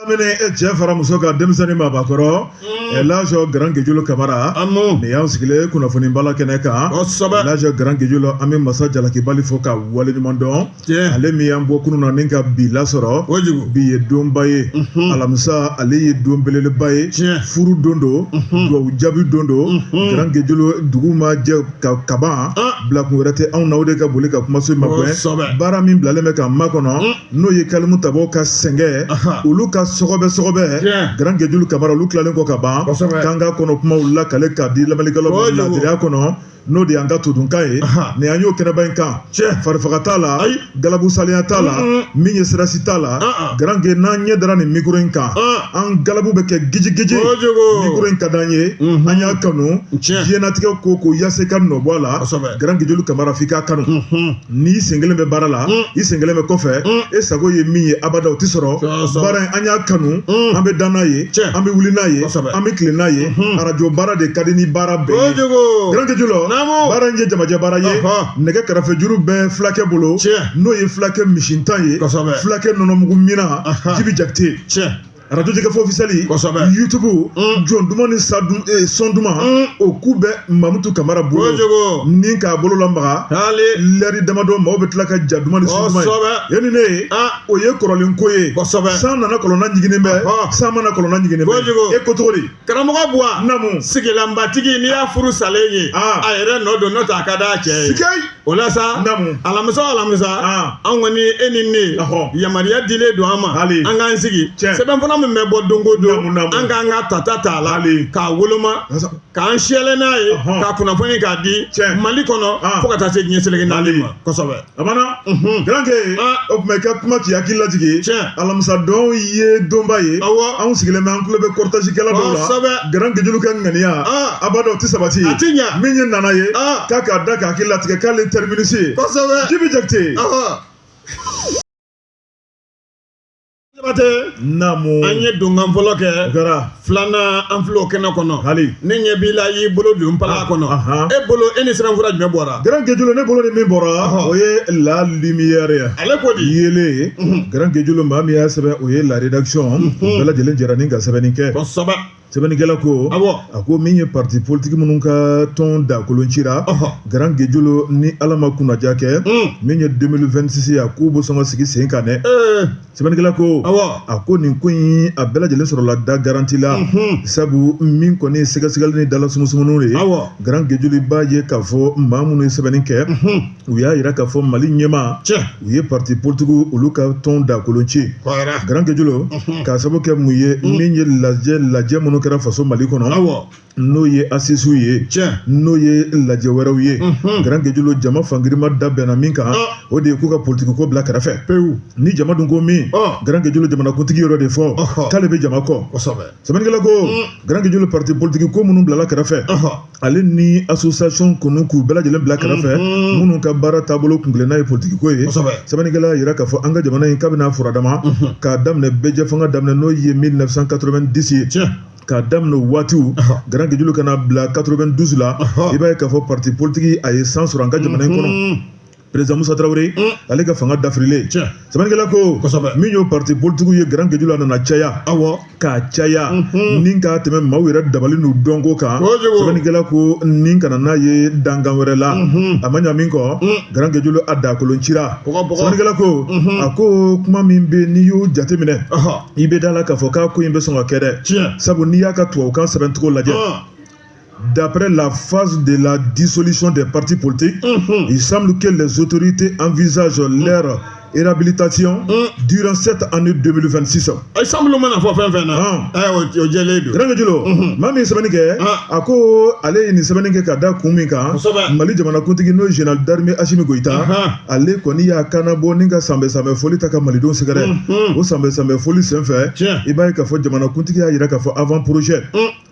Lamini e cɛ fara muso kan denmisɛnnin maabakɔrɔ Elhaji Grand Guédiolo Kamara nin y'an sigilen kunnafoni bala kɛnɛ kan Elhaji Grand Guédiolo an bɛ masa jalakibali fo ka waleɲuman dɔn ale min y'an bɔ kunun na ni ka bi lasɔrɔ bi ye donba ye alamisa ale ye don belebeleba ye furu don don dugawu jaabi don don Grand Guédiolo dugu ma jɛ ka kaban bilakun wɛrɛ tɛ anw na o de ka boli ka kumaso magɛn baara min bilalen bɛ k'an makɔnɔ n'o ye kalimu tabaw ka sɛgɛn olu ka sɔgɔbɛ sɔgɔbɛ Grand Guédiolo Kamara olu tilalen kɔ ka ban k'an ka kɔnɔ kumaw lakale k'a di lamɛnnikɛlaw ma ladiriya kɔnɔ n'o de y'an ka todunkan ye nin an y'o kɛnɛba in kan farifaga t'a la galabu salenya t'a la min ye sirasi t'a la Grand Gué n'an ɲɛ dara nin mikoro in kan an galabu bɛ kɛ gijigiji mikoro in ka d'an ye an y'a kanu diɲɛnatigɛ ko ko yaasa i ka nɔ bɔ a la Grand Guédiolo Kamara f'i k'a kanu n'i sen kelen bɛ baara la i sen kelen bɛ kɔfɛ e sago ye min ye abada o tɛ sɔrɔ baara in an y'a kanu an bɛ da n'a ye an bɛ wuli n'a ye an bɛ tilen n'a ye arajo baara de ka di ni baara bɛɛ ye Grand Guédiolo baara in ye jamajɛ baara ye nɛgɛ karafejuru bɛ fulakɛ bolo n'o ye fulakɛ misintan ye fulakɛ nɔnɔmugu minna Jibi Jakite arajo jɛkafɔ officiel kosɛbɛ youtube jɔn duman ni sa dun eh, sɔn duman o ku bɛ mamutu kamara bolo kojugu ni k'a bolo lamaga hali lɛri damadɔ maaw bɛ tila ka ja duman ni sɔn duman ye kosɛbɛ e ni ne ye ah o ye kɔrɔlen ko ye kosɛbɛ san nana kɔlɔnna ɲiginnen bɛ Ɔhɔ. san ma na kɔlɔnna ɲiginnen bɛ Kojugu. e ko cogo di karamɔgɔ buwa namu sigilanbatigi n'i y'a furu salen ye Ah. a yɛrɛ nɔ don n'o tɛ a ka d'a cɛ ye sikei o la sa Naamu. alamisa o alamisa Ah. an kɔni e ni ne Ɔhɔ. yamaruya dilen don an ma Hali. an k'an sigi Tiɲɛ. sɛbɛnfura min bɛ bɔ don o don Naamu, naamu. an k'an ka tata t'a la Hali. k'a woloma k'an siyɛlɛ n'a ye Ɔhɔn. k'a kunnafoni k'a di Tiɲɛ. mali kɔnɔ Ah. fo ka taa se diɲɛ seleke naani Hali. ma kosɛbɛ a banna Grand Gué Ah. o tuma i ka kuma k'i hakili lajigin Tiɲɛ. alamisa don ye donba ye Awɔ. anw sigilen bɛ an tulo bɛ cortège-kɛla dɔw la Kosɛbɛ. Grand Guédiolo ka ŋaniya Ah. abada o tɛ sabati A ti ɲa. min ye nana ye Ah. k'a k'a da k'a hakili latigɛ k'ale terminus ye kosɛbɛ Jibi Jakite Ɔhɔ. Jabate naamu an ye donkan fɔlɔ kɛ o kɛra filanan an filɛ o kɛnɛ kɔnɔ hali ne ɲɛ b'i la i y'i bolo don npalan kɔnɔ ahan. e bolo e ni sɛbɛnfura jumɛn bɔra Grand Guédiolo ne bolo ni min bɔra Ɔhɔ. o ye La Lumière ye ale ko di yelen Grand Guédiolo maa min y'a sɛbɛn o ye la rédaction o bɛɛ lajɛlen jɛra ni ka sɛbɛnni kɛ kosɛbɛ sɛbɛnnikɛla ko awɔ a ko min ye parti politique minnu ka tɔn dakolon cira Ɔhɔ. Grand Guédiolo ni ala ma kunnaja kɛ min ye 2026 ye a k'u bɛ sɔn ka sigi sen kan dɛ ee sɛbɛnnikɛla ko awɔ a ko nin ko in a bɛɛ lajɛlen sɔrɔla da garanti la sabu min kɔni ye sɛgɛsɛgɛli ni dala sumusumuni de ye awɔ Grand Guédiolo b'a ye k'a fɔ maa minnu ye sɛbɛnni kɛ u y'a yira k'a fɔ Mali ɲɛmaa tiɲɛ u ye parti politique olu ka tɔn dakolon ci kɔrɔ Grand Guédiolo k'a sababu kɛ mun ye min ye lajɛ lajɛ minnu kɛra faso Mali kɔnɔ awɔ n'o ye assises ye tiɲɛ n'o ye lajɛ wɛrɛw ye Grand Guédiolo jama fangirima da bɛnna min kan Ah. o de ye k'u ka politiki ko bila kɛrɛfɛ pewu ni jama dun ko min Ɔ. Grand Guédiolo jamanakuntigi yɔrɔ de fɔ Ɔhɔ. k'ale bɛ jama kɔ kosɛbɛ sɛbɛnnikɛla ko Grand Guédiolo parti politique ko minnu bilala kɛrɛfɛ ɔhɔ ale ni association kɔni k'u bɛɛ lajɛlen bila kɛrɛfɛ minnu ka baara taabolo kuntilenna ye politiki ko ye kosɛbɛ sɛbɛnnikɛla y'a yira k'a fɔ an ka jamana in kabini a furadama k'a daminɛ bɛɛjɛfanga daminɛ n'o ye 1990 ye tiɲɛ k'a daminɛ o waatiw Grand Guédiolo ka na bila 92 la Ɔhɔ. i b'a ye k'a fɔ parti politique a ye san sɔrɔ an ka jamana in kɔnɔ président Musa Tarawele ale ka fanga dafirilen tiɲɛ sɛbɛnnikɛla ko Kosɛbɛ. min y'o parti politique ye Grand Guédiolo a nana caya awɔ k'a caya ni k'a tɛmɛ maaw yɛrɛ dabali n'u dɔnko kan Kojugu. sɛbɛnnikɛla ko ni kana n'a ye dankan wɛrɛ la a ma ɲa min kɔ Grand Guédiolo a dakolon cira Bɔgɔ, bɔgɔ. sɛbɛnnikɛla ko a ko kuma min bɛ n'i y'o jateminɛ ɔhɔ i bɛ da la k'a fɔ k'a ko in bɛ sɔn ka kɛ dɛ tiɲɛ sabu n'i y'a ka tubabukan sɛbɛncogo lajɛ Ɔn. D'après la phase de la dissolution des partis politiques, il semble que les autorités envisagent leur réhabilitation durant cette année 2026. Ayi semble mana fɔ fɛn fɛn na Ah. ɛ o jɛlen don Grand Guédiolo, maa min ye sɛbɛnni kɛ, Ah. a ko ale ye nin sɛbɛnni kɛ ka da kun min kan, Kosɛbɛ. Mali jamanakuntigi n'o ye général d'armée Assimi Goïta, Ahan. ale kɔni y'a kannabɔ ni ka sanbɛ sanbɛ foli ta ka malidenw sɛgɛrɛ. O sanbɛ sanbɛ foli senfɛ, Tiɲɛ. i b'a ye k'a fɔ jamanakuntigi y'a yira k'a fɔ avant projet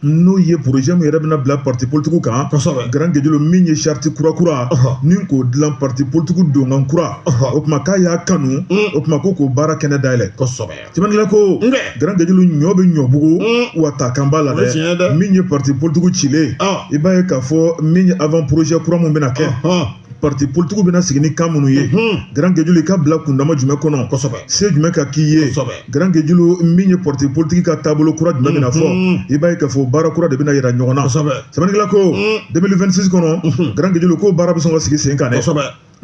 n'o ye projet min yɛrɛ bɛna bila parti politique kan Kosɛbɛ. Grand Guédiolo min ye charte kura kura Ɔhɔ. ni k'o dilan parti politique donkan kura Ɔhɔ. o tuma k'a y'a kanu o tuma ko k'o baara kɛnɛ dayɛlɛ kosɛbɛ sɛbɛnnikɛla ko Nkɛ. Grand Guédiolo ɲɔ bɛ ɲɔbugu wa ta kan b'a la O ye tiɲɛ ye dɛ dɛ. min ye parti politique cilen Ɔ. i b'a ye k'a fɔ min ye avant projet kura mun bɛna kɛ Ɔhɔn. parti politigiw bɛna sigi ni kan minnu ye, Grand Guédioulo, i ka bila kundama jumɛn kɔnɔ, se jumɛn ka k'i ye, Grand Guédioulo, min ye parti politique ka taabolo kura jumɛn bɛna fɔ, i b'a ye k'a fɔ baara kura de bɛna yira ɲɔgɔn na. Sɛbɛnnikɛla ko 2026 kɔnɔ, Grand Guédioulo, ko baara bɛ sɔn ka sigi sen kan dɛ.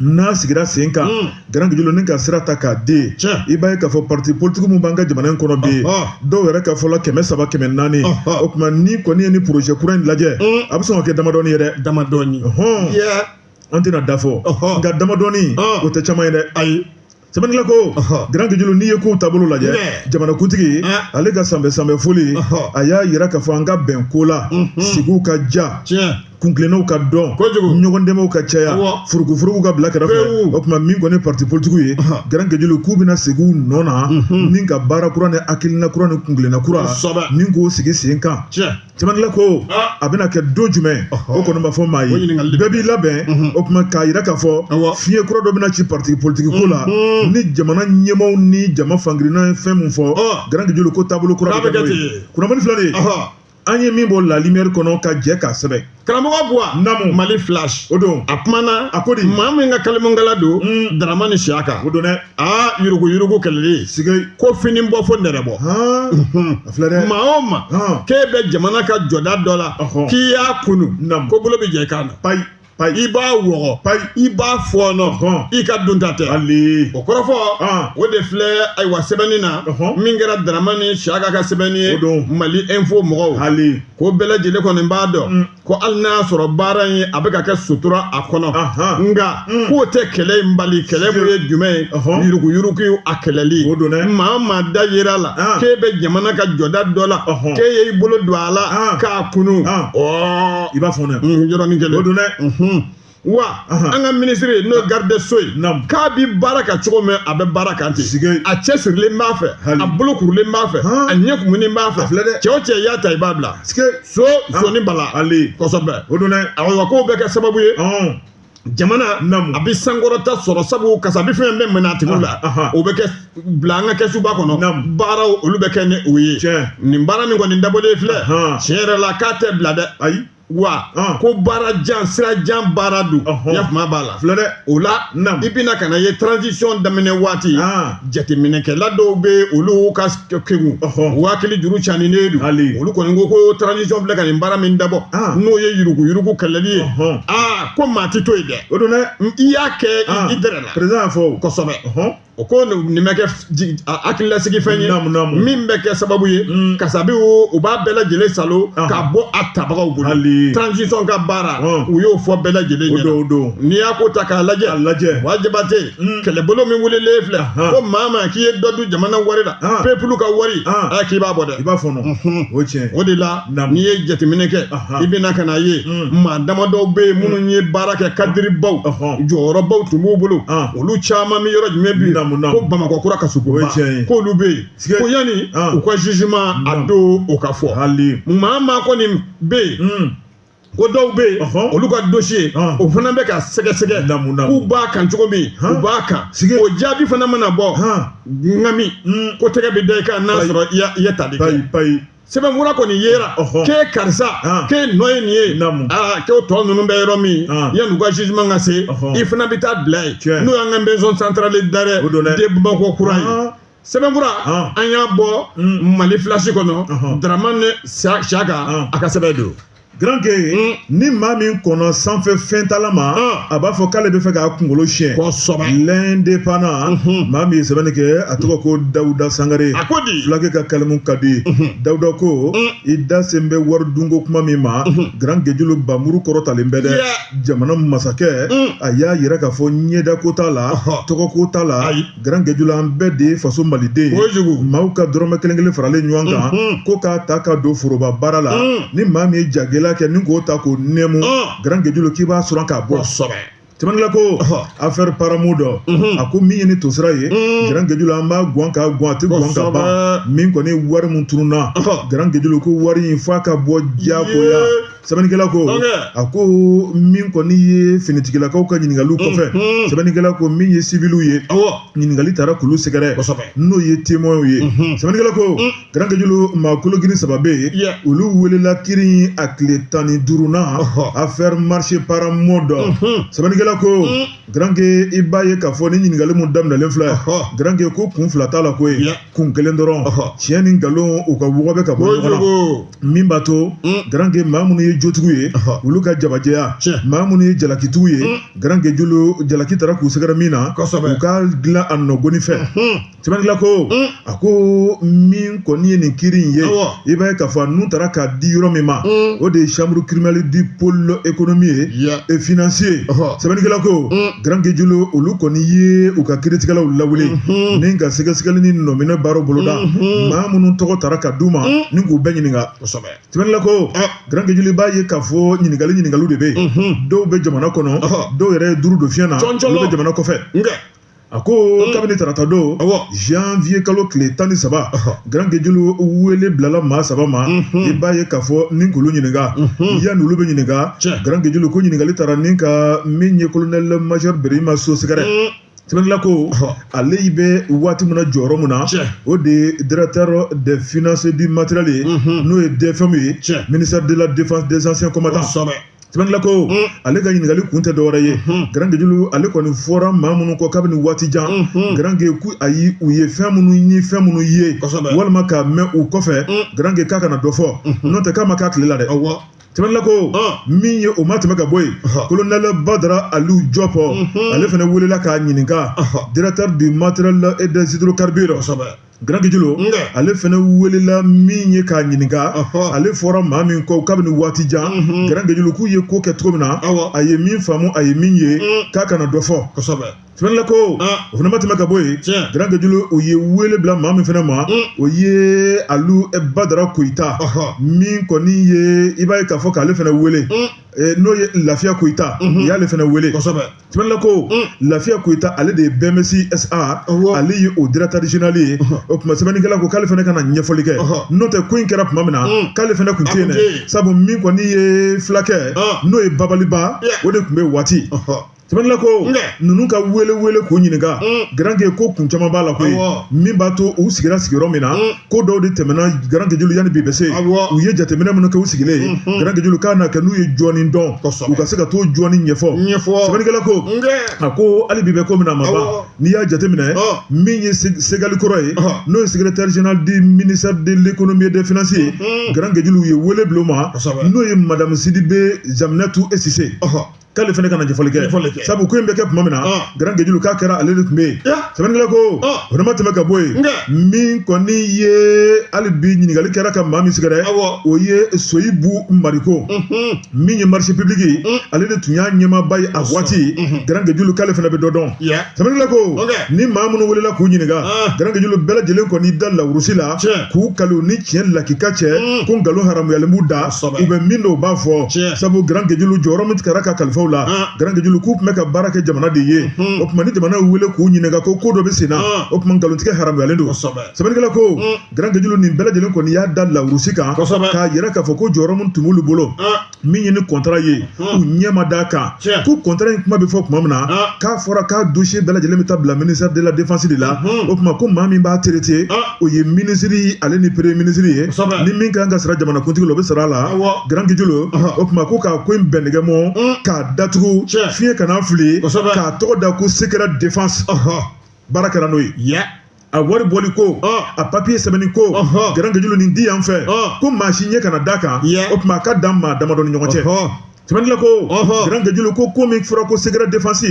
N'a sigira sen kan, Grand Guédioulo, ni ka sira ta k'a den, i b'a ye k'a fɔ parti politique min b'an ka jamana in kɔnɔ bi, dɔw yɛrɛ ka fɔ la 300, 400. O tuma ni kɔni ye ni projet kura in lajɛ, a bɛ sɔn ka kɛ damadɔni ye dɛ. Damadɔni. An tɛna da fɔ, nka damadɔni, o tɛ caman ye dɛ. Ayi. Sɛbɛnnikɛla ko, Grand Guédioulo, n'i ye kow taabolo lajɛ, jamanakuntigi ale ka sanbɛ sanbɛ foli, a y'a yira k'a fɔ an ka bɛn ko la, sigiw ka ja, kuntilennaw ka dɔn, ɲɔgɔn dɛmɛw ka caya, furukufuruku ka bila kɛrɛfɛ. O tuma min kɔni parti politique ye, Grand Guédioulo, k'u bɛna segin u nɔ na ni ka baara kura ni hakilina kura ni kuntilenna kura ni k'o sigi sen kan. Sɛbɛnnikɛla ko a bɛna kɛ don jumɛn, o kɔni b'a fɔ maa ye, bɛɛ b'i labɛn. O tuma k'a yira k'a fɔ fiɲɛ kura dɔ bɛna ci parti politique ko la, ni jamana ɲɛmaaw ni jama fangirinna ye fɛn mun fɔ, Grand Guédioulo, ko taabolo kura bɛ kɛ n'o ye. Kunnafoni filɛ nin ye, an ye min bɔ La Lumière kɔnɔ ka jɛ k'a sɛbɛn. Karamɔgɔ Buwa. Naamu. Mali Flash. O don. A kumana. A ko di? Maa min ka kalimukala don Daramani Siyaka. O don dɛ. Aa, yurugu yurugu kɛlɛli. Sige. Ko fini bɔ fo nɛrɛ bɔ. A filɛ dɛ. Maa o maa k'e bɛ jamana ka jɔda dɔ la, k'i y'a kunu, ko bolo bɛ jɛ i kan na. Payi payi. I b'a wɔgɔ. Payi. I b'a fɔɔnɔ. I ka dunta tɛ. Ali. O kɔrɔfɔ, o de filɛ ayiwa sɛbɛnni na, min kɛra Daramani Siyaka ka sɛbɛnni ye. O don. Mali Info mɔgɔw. Ali. Ko bɛɛ lajɛlen kɔni b'a dɔn ko hali n'a y'a sɔrɔ baara in a bɛ ka kɛ sutura a kɔnɔ, nka k'o tɛ kɛlɛ in bali. Kɛlɛ mun ye jumɛn ye? Yuruguyurugu a kɛlɛli. O don dɛ. Maa o maa da yera la k'e bɛ jamana ka jɔda dɔ la, k'e y'i bolo don a la k'a kunu, ɔ i b'a fɔ dɛ. Yɔrɔnin kelen. O don dɛ. Wa an ka minisiri, n'o ye garde des sceaux ye, k'a bi baara kan cogo min, a bɛ baara kan ten. A cɛsirilen b'a fɛ, a bolo kurulen b'a fɛ, a ɲɛ kumunen b'a fɛ. Cɛ o cɛ y'a ta, i b'a bila so soni bala. Kosɛbɛ. O don dɛ. Ayiwa, k'o bɛ kɛ sababu ye jamana a bɛ sankɔrɔta sɔrɔ, sabu kasabi fɛn bɛɛ minɛ a tigiw la, o bɛ kɛ bila an ka kɛsuba kɔnɔ, baaraw olu bɛ kɛ ni o ye. Nin baara min kɔni dabɔlen filɛ, tiɲɛ yɛrɛ la, k'a tɛ bila dɛ. Ayi. Wa ko baara jan, sira jan baara don, yafama b'a la. Filɛ dɛ. O la, i bɛna ka na ye transition daminɛ waati, jateminɛkɛla dɔw bɛ, olu ka kegun, u hakili juru caninen don. Olu kɔni ko ko transition filɛ ka nin baara min dabɔ, n'o ye yuruguyurugu kɛlɛli ye, aa, ko maa ti to yen dɛ. O don dɛ. I y'a kɛ i dɛrɛ la. Président y'a fɔ. Kosɛbɛ. O ko nin bɛ kɛ hakililasigi fɛn ye min bɛ kɛ sababu ye kasabi u b'a bɛɛ lajɛlen salo ka bɔ a tabagaw bolo. Transition ka baara, u y'o fɔ bɛɛ lajɛlen ɲɛna. N'i y'a ko ta k'a lajɛ, Wajabate, kɛlɛbolo min wulilen filɛ, ko maa maa k'i ye dɔ dun jamana wari la, peuple ka wari, a k'i b'a bɔ dɛ. I b'a fɔ. O tiɲɛ. O de la, n'i ye jateminɛ kɛ, i bɛna ka na ye maa damadɔw bɛ yen minnu ye baara kɛ, kadiribaw, jɔyɔrɔbaw tun b'u bolo, olu caman bɛ yɔrɔ jumɛn bi? Ko Bamakɔ kura kasogoba, k'olu bɛ yen, ko yanni u ka jugement a don, o ka fɔ. Maa maa kɔni bɛ yen, ko dɔw bɛ yen, olu ka dossier o fana bɛ ka sɛgɛsɛgɛ, k'u b'a kan cogo min, u b'a kan, o jaabi fana mana bɔ, ŋami ko tɛgɛ bɛ da i kan n'a sɔrɔ i ye tali kɛ. Sɛbɛnfura kɔni yera k'e karisa, k'e nɔ ye nin ye, aa, k'o tɔ ninnu bɛ yɔrɔ min, yanni u ka jugement ka se, i fana bɛ taa bila yen, n'o y'an ka maison centrale d'arrêt de Bamakɔ kura ye. Sɛbɛnfura, an y'a bɔ Mali Flash kɔnɔ, Daramani Siyaka a ka sɛbɛn don. Grand Gué, ni maa min kɔnɔ sanfɛ fɛntala ma, a b'a fɔ k'ale bɛ fɛ k'a kunkolo siɲɛ. L'Indépendant, maa min ye sɛbɛnni kɛ, a tɔgɔ ko Dawuda Sangare. A ko di? Fulakɛ ka kalimu ka di. Dawuda ko i da sen bɛ wari dunko kuma min ma, Grand Guédioulo, bamuru kɔrɔtalen bɛ dɛ. Jamana masakɛ, a y'a yira k'a fɔ ɲɛda ko t'a la, tɔgɔ ko t'a la. Grand Guédioulo, an bɛɛ de ye faso maliden ye. Maaw ka dɔrɔmɛ kelen kelen faralen ɲɔgɔn kan ko k'a ta ka don foroba baara la, ni maa min ye jagɛlɛya kɛ ni k'o ta k'o nɛmu, Grand Guédioulo, k'i b'a sɔrɔ k'a bɔ. Sɛbɛnnikɛla ko affaire Paramu dɔ, a ko min ye ni tosira ye, Grand Guédioulo, an b'a guwan k'a guwan, a tɛ guwan ka ban. Min kɔni wari mun tununna, Grand Guédioulo, ko wari in f'a ka bɔ diyagoya. Sɛbɛnnikɛla ko a ko min kɔni ye finitigilakaw ka ɲininkaliw kɔfɛ, sɛbɛnnikɛla ko min ye siviliw ye, ɲininkali taara k'olu sɛgɛrɛ, n'o ye témoins ye. Sɛbɛnnikɛla ko Grand Guédiolo, maa kologirin saba bɛ yen, olu welela kiri a tile 15nan, affaire marché Paramode. Sɛbɛnnikɛla ko Grand Gué, i b'a ye k'a fɔ ni ɲininkali mun daminɛlen filɛ, Grand Gué, ko kun fila t'a la ko ye kun kelen dɔrɔn, tiɲɛ ni nkalon u ka wɔgɔbɛ ka bɔ ɲɔgɔn na, min b'a to Grand Gué, maa minnu ye jotigiw ye, olu ka jabajɛya, maa minnu ye jalakitigiw ye, Grand Guédiolo, jalaki taara k'u sɛgɛrɛ min na, u ka dilan a nɔgɔni fɛ. Sɛbɛnnikɛla ko a ko min kɔni ye nin kiri in ye, i b'a ye k'a fɔ a nun taara k'a di yɔrɔ min ma, o de ye chambre criminelle du pôle économie et financier. Sɛbɛnnikɛla ko Grand Guédiolo, olu kɔni ye u ka kiiritigɛlaw lawuli ni ka sɛgɛsɛgɛli ni nɔminɛ baaraw boloda, maa minnu tɔgɔ taara ka d'u ma ni k'u bɛɛ ɲininka. Sɛbɛnnikɛla ko Grand Guédiolo, i b'a ye k'a fɔ ɲininkaliw de bɛ yen, dɔw bɛ jamana kɔnɔ, dɔw yɛrɛ ye duuru don fiɲɛ na, olu bɛ jamana kɔfɛ. A ko kabini tarata don, janvier kalo tile 13, Grand Guédiolo, wele bilala maa saba ma, i b'a ye k'a fɔ ni k'olu ɲininka. Yanni olu bɛ ɲininka, Grand Guédiolo, ko ɲininkali taara ni ka min ye colonel major Berehima So sɛgɛrɛ. Sɛbɛnnikɛla ko ale bɛ waati min na, jɔyɔrɔ min na, o de ye directeur des finances du matériel ye, n'o ye DFM ye, ministère de la défense des anciens combattants. Sɛbɛnnikɛla ko ale ka ɲininkali kun tɛ dɔwɛrɛ ye, Grand Guédiolo, ale kɔni fɔra maa minnu kɔ kabini waati jan, Grand Gué, ko ayi, u ye fɛn minnu ni fɛn minnu ye walima k'a mɛn u kɔfɛ, Grand Gué, k'a kana dɔ fɔ, n'o tɛ k'a ma k'a tile la dɛ. Sɛbɛnnikɛla ko min ye o ma tɛmɛ ka bɔ yen, colonel Badara Aliou Diop, ale fana welela k'a ɲininka, directeur du matériel et des hydrocarbures. Grand Guédiolo, ale fana welela min ye k'a ɲininka, ale fɔra maa min kɔ kabini waati jan, Grand Guédiolo, k'u ye ko kɛ cogo min na, a ye min faamu, a ye min ye, k'a kana dɔ fɔ. Sɛbɛnnikɛla ko o fana ma tɛmɛ ka bɔ yen, Grand Guédiolo, u ye wele bila maa min fana ma, o ye Alu Badara Koyita, min kɔni ye, i b'a ye k'a fɔ k'ale fana wele, n'o ye Lafiya Koyita, u y'ale fana wele. Sɛbɛnnikɛla ko Lafiya Koyita, ale de ye BMS SA, ale ye o directeur général ye. O tuma sɛbɛnnikɛla ko k'ale fana ka na ɲɛfɔli kɛ, n'o tɛ ko in kɛra tuma min na, k'ale fana tun tɛ yen dɛ, sabu min kɔni ye fulakɛ, n'o ye Babaliba, o de tun bɛ waati. Sɛbɛnnikɛla ko ninnu ka wele wele k'u ɲininka, Grand Gué, ko kun caman b'a la koyi, min b'a to u sigira sigiyɔrɔ min na, ko dɔw de tɛmɛna, Grand Guédiolo, yanni bi bɛ se, u ye jateminɛ minnu kɛ u sigilen ye, Grand Guédiolo, k'a na kɛ n'u ye jɔnni dɔn, u ka se ka t'o jɔnni ɲɛfɔ. Sɛbɛnnikɛla ko a ko hali bi bɛ ko min na, a ma ban. N'i y'a jateminɛ, min ye Segali kɔrɔ ye, n'o ye secrétaire général du ministère de l'économie et des finances ye, Grand Guédiolo, u ye wele bila o ma, n'o ye madame Sidibe Jaminatu Sise, k'ale fana ka na ɲɛfɔli kɛ, sabu ko in bɛ kɛ tuma min na, Grand Guédiolo, k'a kɛra ale de tun bɛ yen. Sɛbɛnnikɛla ko o fana ma tɛmɛ ka bɔ yen, min kɔni ye hali bi ɲininkali kɛra ka maa min sɛgɛrɛ, o ye Soyibu Mariko, min ye marché public ye, ale de tun y'a ɲɛmaaba ye a waati. Grand Guédiolo, k'ale fana bɛ dɔ dɔn. Sɛbɛnnikɛla ko ni maa minnu welela k'u ɲininka, Grand Guédiolo, bɛɛ lajɛlen kɔni da lawurusi la k'u kali ni tiɲɛ lakika cɛ, ko nkalon haramuyalen b'u da, u bɛ min dɔn u b'a fɔ, sabu Grand Guédiolo, jɔyɔrɔ min kɛra ka kalifa la, Grand Guédiolo, k'u tun bɛ ka baara kɛ jamana de ye. O tuma ni jamana ye wele k'u ɲininka ko ko dɔ bɛ sen na, o tuma nkalontigɛ haramuyalen don. Sɛbɛnnikɛla ko Grand Guédiolo, nin bɛɛ lajɛlen kɔni y'a da lawurusi kan k'a yira k'a fɔ ko jɔyɔrɔ min tun b'olu bolo, min ye ni contrat ye, u ɲɛ ma d'a kan, ko contrat in kuma bɛ fɔ tuma min na, k'a fɔra k'a dossier bɛɛ lajɛlen bɛ taa bila ministère de la défense de la. O tuma ko maa min b'a traité, o ye ministre ale ni premier ministre ye, ni min kan ka sara jamanakuntigi la, o bɛ sara a la. Grand Guédiolo, o tuma ko k'a ko in bɛn nɛgɛ mɔ k'a datugu, fiɲɛ kana fili, k'a tɔgɔ da ko secret défense, baara kɛra n'o ye. A wari bɔli ko, a papiye sɛbɛnni ko, Grand Guédiolo, nin di yan fɛ, ko maa si ɲɛ kana d'a kan. O tuma a ka dan maa damadɔ ni ɲɔgɔn cɛ. Sɛbɛnnikɛla ko Grand Guédiolo, ko min fɔra ko secret défense,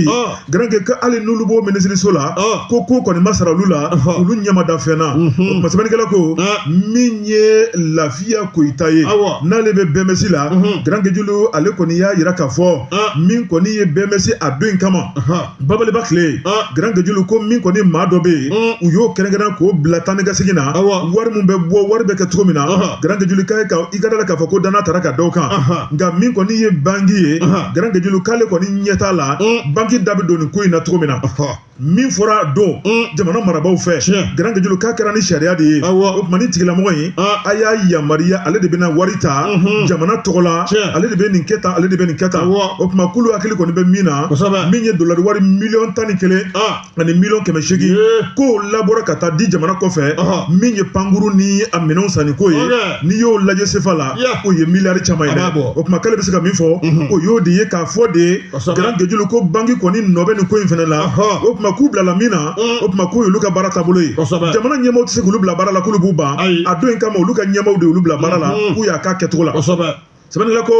Grand Gué, ko hali n'olu b'o minisiriso la, ko kɔni ma sara olu la, olu ɲɛ ma da fɛn na. O tuma sɛbɛnnikɛla ko min ye Lafiya Koyita ye, n'ale bɛ BMS la, Grand Guédiolo, ale kɔni y'a yira k'a fɔ min kɔni ye BMS a don in kama, Babaliba tile, Grand Guédiolo, ko min kɔni maa dɔ bɛ yen, u y'o kɛrɛnkɛrɛn k'o bila taa ni ka segin na, wari min bɛ bɔ, wari bɛ kɛ cogo min na, Grand Guédiolo, k'a i ka da la k'a fɔ ko danaya taara ka da o kan. Nka min kɔni ye banki ye, Grand Guédiolo, k'ale kɔni ɲɛ t'a la banki da bɛ don nin ko in na cogo min na. Min fɔra don jamana marabaaw fɛ, Grand Guédiolo, k'a kɛra ni sariya de ye. O tuma ni tigilamɔgɔ in, a y'a yamaruya, ale de bɛna wari ta jamana tɔgɔ la, ale de bɛ nin kɛ tan, ale de bɛ nin kɛ tan. O tuma k'olu hakili kɔni bɛ min na, min ye dolari wari 11 miliyɔn ani 800 miliyɔn, k'o labɔra ka taa di jamana kɔfɛ, min ye pankuru ni a minɛnw sanni ko ye, n'i y'o lajɛ sefa la, o ye miliyari caman ye dɛ. O tuma k'ale bɛ se ka min fɔ, o y'o de ye, k'a fɔ de ye, Grand Guédiolo, ko banki kɔni nɔ bɛ nin ko in fana la. O tuma k'u bilala min na, o tuma k'o y'olu ka baara taabolo ye. Jamana ɲɛmaaw tɛ se k'olu bila baara la k'olu b'u ban a don in kama. Olu ka ɲɛmaaw de y'olu bila baara la, k'u y'a k'a kɛcogo la. Sɛbɛnnikɛla ko,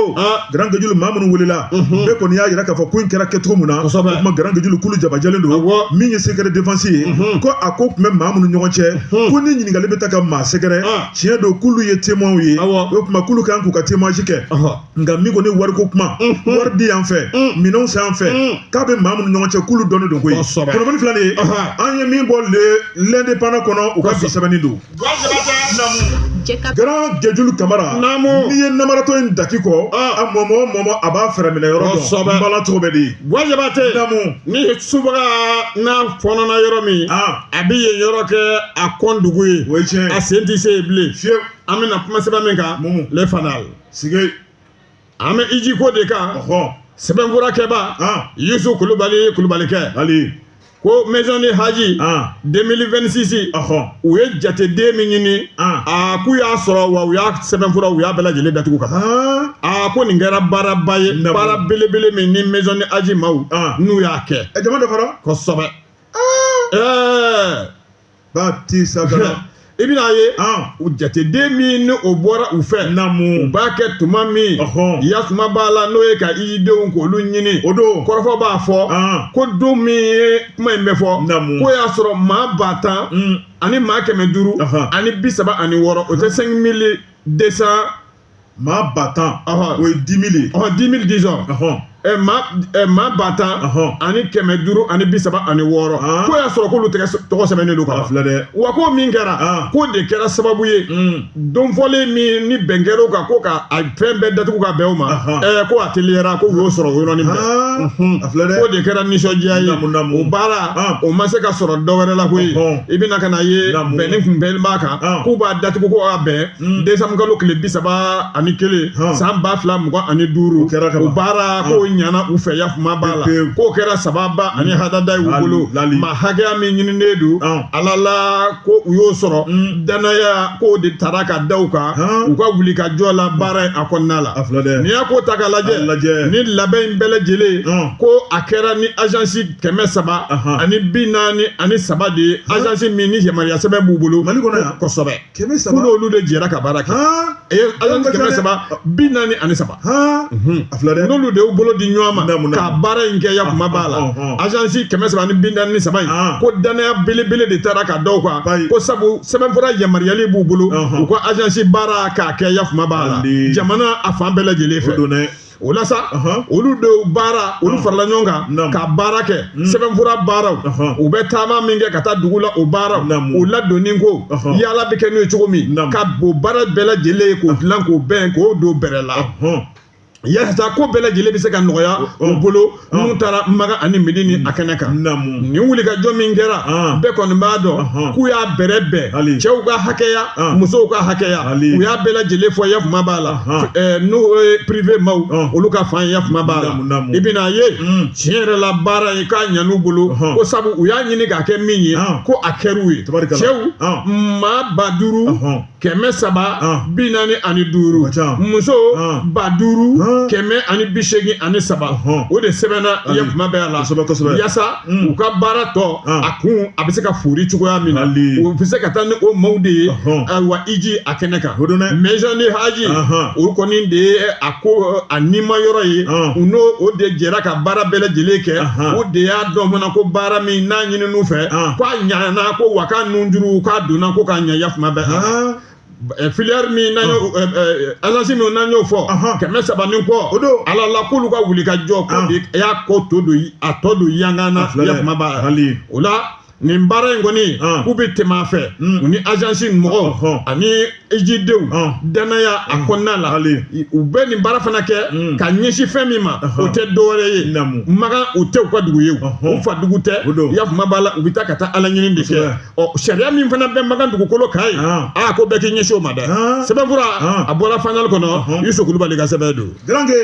Grand Guédiolo, maa minnu welela, bɛɛ kɔni y'a jira k'a fɔ ko in kɛra kɛcogo min na. O tuma Grand Guédiolo, k'olu jabajɛlen don. Min ye secret défense ye, ko a ko tun bɛ maa minnu ɲɔgɔn cɛ, ko ni ɲininkali bɛ taa ka maa sɛgɛrɛ, tiɲɛ don k'olu ye témoins ye. O tuma k'olu kan k'u ka témoignage kɛ. Nka min kɔni wariko kuma, wari di yan fɛ, minɛnw san yan fɛ, k'a bɛ maa minnu ɲɔgɔn cɛ, k'olu dɔnnen don koyi. Kunnafoni filɛ nin ye, an ye min bɔ L'Indépendant kɔnɔ, u ka bi sɛbɛnni don. Grand Guédiolo Kamara, n'i ye namaratɔ in daki kɔ, a mɔmɔ o mɔmɔ, a b'a fɛrɛ minɛ yɔrɔ dɔn. N bala cogo bɛ di? Jabate, ni subaga n'a fɔnɔna yɔrɔ min, a bɛ yen yɔrɔ kɛ a kɔn dugu ye. O ye tiɲɛ. A sen tɛ se yen bilen. Fiyewu. An bɛna kuma sɛbɛn min kan, Le Fanal. Sige. An bɛ iji ko de kan. Sɛbɛnfurakɛba Yusu Kulubali, Kulubalikɛ Ali ko Maison du Hadj 2026, u ye jateden min ɲini, a k'u y'a sɔrɔ wa, u y'a sɛbɛnfura, u y'a bɛɛ lajɛlen datugu ka ban. A ko nin kɛra baaraba ye, baara belebele min ni Maison du Hadj maaw n'u y'a kɛ. Jama dafara. Kosɛbɛ. Ɛɛ Ba ti sagana. I bɛna ye, u jateden min ni o bɔra u fɛ, u b'a kɛ tuma min, yasuma b'a la, n'o ye ka ijidenw k'olu ɲini. O don. Kɔrɔfɔ b'a fɔ ko don min ye kuma in bɛ fɔ, k'o y'a sɔrɔ maa 10 000 ani maa 536, o tɛ 5200. Maa 10 000, o ye 10 000 ye. 10 000 disons. Maa 10 000 ani 536, k'o y'a sɔrɔ k'olu tɔgɔ sɛbɛnnen don ka ban. Filɛ dɛ. Wa ko min kɛra, k'o de kɛra sababu ye, don fɔlen min ni bɛn kɛra o kan ko ka a fɛn bɛɛ datugu ka bɛn o ma, ko a teliyara, ko u y'o sɔrɔ o yɔrɔnin bɛɛ. A filɛ dɛ. K'o de kɛra nisɔndiya ye. O baara o ma se ka sɔrɔ dɔ wɛrɛ la koyi. I bɛna ka na ye, bɛnni kun bɛn b'a kan k'u b'a datugu ko a bɛn décembre kalo tile 31 san 2025. O baara k'o ɲana u fɛ, yakuma b'a la, k'o kɛra sababa ani hadada y'u bolo. Maa hakɛya min ɲininen don Ala la, ko u y'o sɔrɔ. Danaya k'o de taara ka da u kan u ka wuli ka jɔ la baara in a kɔnɔna la. N'i y'a ko ta k'a lajɛ, ni labɛn in bɛɛ lajɛlen, ko a kɛra ni agence 343 de ye, agence min ni yamaruya sɛbɛn b'u bolo. Mali kɔnɔ yan. Kosɛbɛ. 300. K'u n'olu de jɛra ka baara kɛ. Agence 343. A filɛ dɛ. N'olu de y'u bolo di ɲɔgɔn ma ka baara in kɛ, yakuma b'a la, agence 343 in, ko danaya belebele de taara ka da u kan, ko sabu sɛbɛnfura yamaruyali b'u bolo u ka agence baara k'a kɛ, yakuma b'a la, jamana a fan bɛɛ lajɛlen fɛ. O la sa, olu de baara, olu farala ɲɔgɔn kan ka baara kɛ, sɛbɛnfura baaraw, u bɛ taama min kɛ ka taa dugu la, o baaraw, o ladonni ko yaala bɛ kɛ n'o ye cogo min, ka o baara bɛɛ lajɛlen ye k'o dilan k'o bɛn k'o don bɛrɛ la, yasa ko bɛɛ lajɛlen bɛ se ka nɔgɔya u bolo n'u taara Makan ani Medini a kɛnɛ kan. Nin wulikajɔ min kɛra, bɛɛ kɔni b'a dɔn k'u y'a bɛrɛ bɛn cɛw ka hakɛya, musow ka hakɛya, u y'a bɛɛ lajɛlen fɔ, yakuma b'a la, n'o ye privé maaw olu ka fan, yakuma b'a la. I bɛna ye, tiɲɛ yɛrɛ la, baara ye k'a ɲan'u bolo, ko sabu u y'a ɲini k'a kɛ min ye, ko a kɛr'u ye. Cɛw maa 5345, muso 5183, o de sɛbɛnna yakuma bɛɛ la, yasa u ka baara tɔ a kun a bɛ se ka foori cogoya min na, u bɛ se ka taa ni o maaw de ye, ayiwa, iji a kɛnɛ kan. Maison du Hadj, o kɔni de ye a ko a nima yɔrɔ ye, u n'o o de jɛra ka baara bɛɛ lajɛlen kɛ. O de y'a dɔn fana ko baara min n'a ɲinин'u fɛ, k'a ɲana, ko wa k'a nunjuru k'a donna ko k'a ɲɛ, yakuma bɛɛ. Filière min n'an y'o, agence min n'an y'o fɔ, 300 ni kɔ, Ala la, k'olu ka wuli ka jɔ, ko de y'a ko to don a tɔ don yangan na, yakuma b'a la. O la, nin baara in kɔni, k'u bɛ tɛmɛ a fɛ u ni agence mɔgɔw ani Ejidenw danaya a kɔnɔna la u bɛ nin baara fana kɛ ka ɲɛsin fɛn min ma o tɛ dɔwɛrɛ ye Makan o tɛ u ka dugu ye u fa dugu tɛ i y'a faamu b'a la u bɛ taa ka taa ala ɲini de kɛ ɔ sariya min fana bɛ Makan dugukolo kan yen aa ko bɛɛ k'i ɲɛsin o ma dɛ sɛbɛnfura a bɔra Fanal kɔnɔ Yusu Kulubali ka sɛbɛn don. Garange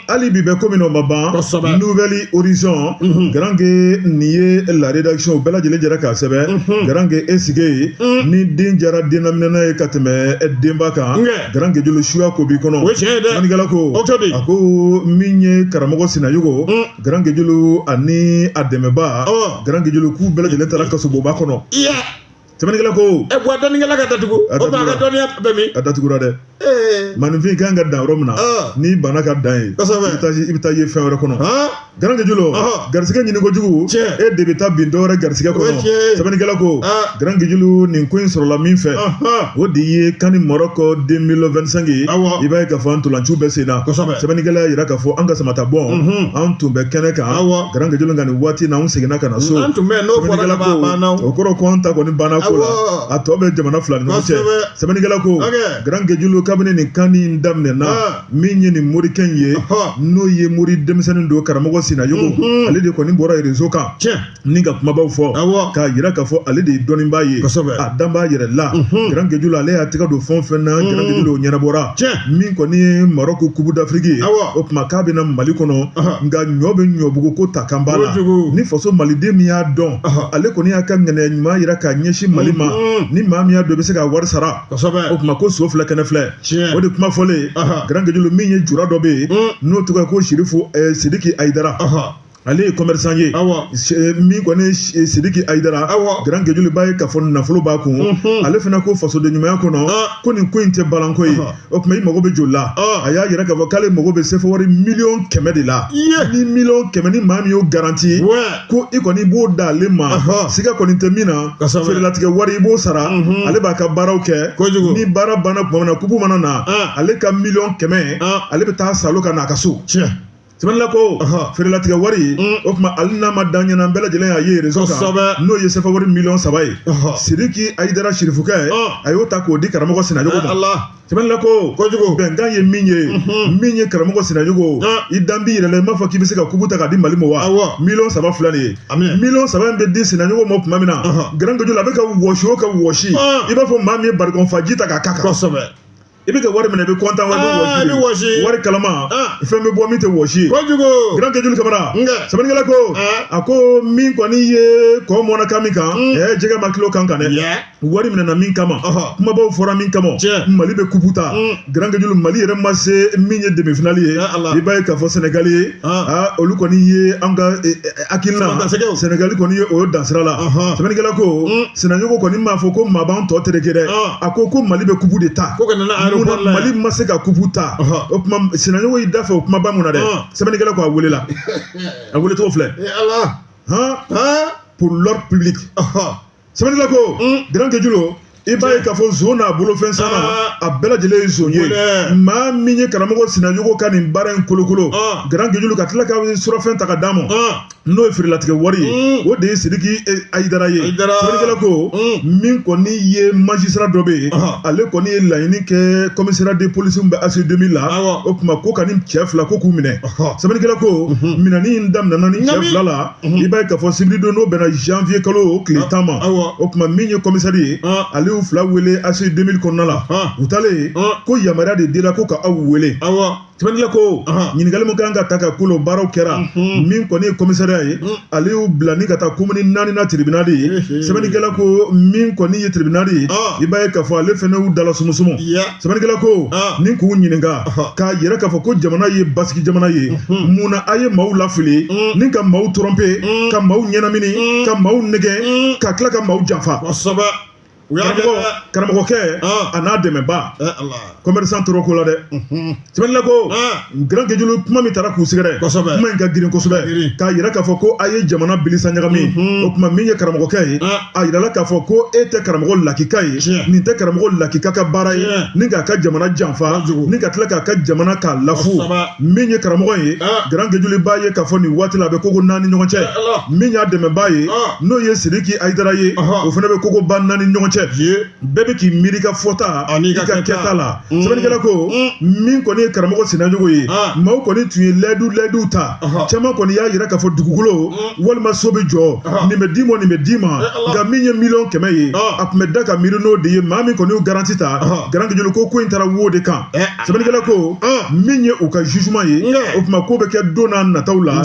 hali bi bɛ ko min na o ma ban Nouvel Horizon Garange nin ye la rédaction bɛɛ lajɛlen jɛra k'a sɛbɛn Garange e sigi ni den jara dennaminɛna ye ka tɛmɛ denba kan Garange jolo suya ko b'i kɔnɔ sɛbɛnnikɛla ko a ko min ye karamɔgɔ Sinayogo Garange jolo ani a dɛmɛba Garange jolo k'u bɛɛ lajɛlen taara kasobonba kɔnɔ. Sɛbɛnnikɛla ko ɛ wa dɔnnikɛla ka datugu o tuma a ka dɔnniya bɛ min a datugura dɛ maaninfin kan ka dan yɔrɔ min na n'i banna ka dan yen i bɛ taa ye fɛn wɛrɛ kɔnɔ Garange jolo garisɛgɛ ɲini kojugu e de bɛ taa bin dɔwɛrɛ garisɛgɛ kɔnɔ sɛbɛnnikɛla ko Garange jolo nin ko in sɔrɔla min fɛ o de ye CAN Maroc 2025 ye i b'a ye k'a fɔ an ntolanciw bɛ sen na sɛbɛnnikɛla y'a jira k'a fɔ an ka samata bɔn an tun bɛ kɛnɛ kan Garange jolo nka nin waati na anw seginna ka na so an tun bɛ n'o fɔra ka ban a banna o kɔrɔ ko an ta kɔni banna ko la a tɔ bɛ jamana fila ni ɲɔgɔn cɛ sɛbɛnnikɛla ko Garange jolo kabini nin CAN in daminɛna min ye nin morikɛ in ye n'o ye mori denmisɛnnin don karamɔgɔ Sinayogo ale de kɔni bɔra réseau kan ni ka kumabaw fɔ k'a jira k'a fɔ ale de ye dɔnnibaa ye a dan b'a yɛrɛ la Garange jolo ale y'a tɛgɛ don fɛn o fɛn na Garange jolo o ɲɛnabɔra min kɔni ye Maroc Coupe d'Afrique ye o tuma k'a bɛ na Mali kɔnɔ nka ɲɔ bɛ ɲɔbugu ko ta kan b'a la ni faso maliden min y'a dɔn ale kɔni y'a ka ŋaniya ɲuman jira k'a ɲɛsin Mali ma ni maa min y'a dɔn i bɛ se ka wari sara o tuma ko so filɛ kɛnɛ filɛ o de kuma fɔlen Garange jolo min ye jura dɔ bɛ yen n'o tɔgɔ ye ko Sirifu Sidiki Ayidara ale ye commerçant ye min kɔni Sidiki Ayidara Garange jolo b'a ye k'a fɔ nafolo b'a kun ale fana ko fasoden ɲumanya kɔnɔ ko nin ko in tɛ balanko ye o tuma i mago bɛ joli la a y'a jira k'a fɔ k'ale mago bɛ sefa wari miliyɔn 100 de la ni miliyɔn 100 ni maa min y'o garanti ko i kɔni b'o d'ale ma siga kɔni tɛ min na feerelatigɛ wari i b'o sara ale b'a ka baaraw kɛ ni baara banna tuma min na kupu mana na ale ka miliyɔn 100 ale bɛ taa salo ka n'a ka so. Sɛbɛnnikɛla ko feerelatigɛ wari o tuma ale n'a ma dan ɲɛna bɛɛ lajɛlen y'a ye réseau kan n'o ye sefa wari miliyɔn 3 ye Sidiki Ayidara Sirifukɛ a y'o ta k'o di karamɔgɔ Sinayogo ma sɛbɛnnikɛla ko kojugu bɛnkan ye min ye min ye karamɔgɔ Sinayogo i dan b'i yɛrɛ la i m'a fɔ k'i bɛ se ka kupu ta k'a di Mali ma wa miliyɔn 3 filɛ nin ye miliyɔn 3 in bɛ di Sinayogo ma tuma min na Garange jolo a bɛ ka wɔsi o ka wɔsi i b'a fɔ maa min ye barikɔn fa ji ta k'a k'a kan. I bɛ ka wari minɛ i bɛ kɔntan wari bɛ wɔsi de wɔsi wari kalama fɛn bɛ bɔ min tɛ wɔsi ye kojugu Garange jolo Kamara sɛbɛnnikɛla ko a ko min kɔni ye kɔ mɔnna kan min kan jɛgɛ ma kilo kan kan dɛ wari minɛna min kama kumabaw fɔra min kama Mali bɛ kupu ta Garange jolo Mali yɛrɛ ma se min ye demi-finale ye i b'a ye k'a fɔ Sɛnɛgali ye olu kɔni ye an ka hakilina Sɛnɛgali kɔni ye o dan sira la sɛbɛnnikɛla ko Sinayogo kɔni m'a fɔ ko maa b'an tɔ tereke dɛ a ko ko Mali bɛ kupu de ta ko ka na aéroport la Mali ma se ka kupu ta o tuma Sinayogo y'i da fɛ o kumaba mun na dɛ sɛbɛnnikɛla ko a welela a wele cogo filɛ ala han pour l'ordre public sɛbɛnnikɛla ko Garange jolo i b'a ye k'a fɔ zon n'a bolofɛn sanna a bɛɛ lajɛlen ye zon ye maa min ye karamɔgɔ Sinayogo ka nin baara in kolokolo Garange jolo ka tila ka surafɛn ta ka d'a ma n'o ye feerelatigɛ wari ye o de ye Sidiki Ayidara ye sɛbɛnnikɛla ko min kɔni ye magistrat dɔ bɛ yen ale kɔni ye laɲini kɛ commissariat de police min bɛ ACI 2000 la o tuma ko ka nin cɛ fila ko k'u minɛ sɛbɛnnikɛla ko minɛni in daminɛna ni cɛ fila la i b'a ye k'a fɔ sibiridon n'o bɛnna janvier kalo tile 10 ma o tuma min ye commissaire ye ale y'u fila wele ACI 2000 kɔnɔna la u taalen ko yamaruya de dira ko ka aw wele sɛbɛnnikɛla ko ɲininkali min kan ka ta ka kolo baaraw kɛra min kɔni ye commissariat ye ale y'u bila ni ka taa komini naaninan tribunal ye sɛbɛnnikɛla ko min kɔni ye tribunal ye i b'a ye k'a fɔ ale fana y'u dala sumusumu sɛbɛnnikɛla ko ni k'u ɲininka k'a yira k'a fɔ ko jamana ye basigi jamana ye mun na a ye maaw lafili ni ka maaw tromper ka maaw ɲɛnamini ka maaw nɛgɛn ka tila ka maaw janfa karamɔgɔkɛ a n'a dɛmɛba commerçant tora ko la dɛ sɛbɛnnikɛla ko Garange jolo kuma min taara k'u sɛgɛrɛ kuma in ka girin kosɛbɛ k'a yira k'a fɔ ko a ye jamana bilisa ɲagami o tuma min ye karamɔgɔkɛ ye a yirala k'a fɔ ko e tɛ karamɔgɔ lakika ye nin tɛ karamɔgɔ lakika ka baara ye ni k'a ka jamana janfa ni ka tila k'a ka jamana k'a lafu min ye karamɔgɔ ye Garange jolo b'a ye k'a fɔ nin waati la a bɛ koko naani ɲɔgɔn cɛ min y'a dɛmɛbaa ye n'o ye Sidiki Ayidara ye o fana bɛ kokoba naani ɲɔgɔn cɛ. cɛ, bɛɛ bɛ k'i miiri ka fɔta ani i ka kɛta la. Sɛbɛnnikɛla ko min kɔni ye karamɔgɔ Sinayogo ye, maaw kɔni tun ye layidu ta, caman kɔni y'a jira k'a fɔ dugukolo walima so bɛ jɔ, nin bɛ d'i ma, nin bɛ d'i ma, nka min ye 100 miliyɔn ye, a tun bɛ da ka miiri n'o de ye. Maa min kɔni y'u garanti ta, Grand Guédiolo ko in taara wo de kan. Sɛbɛnnikɛla ko min ye u ka jugement ye, o tuma ko bɛ kɛ don n'a nataw la.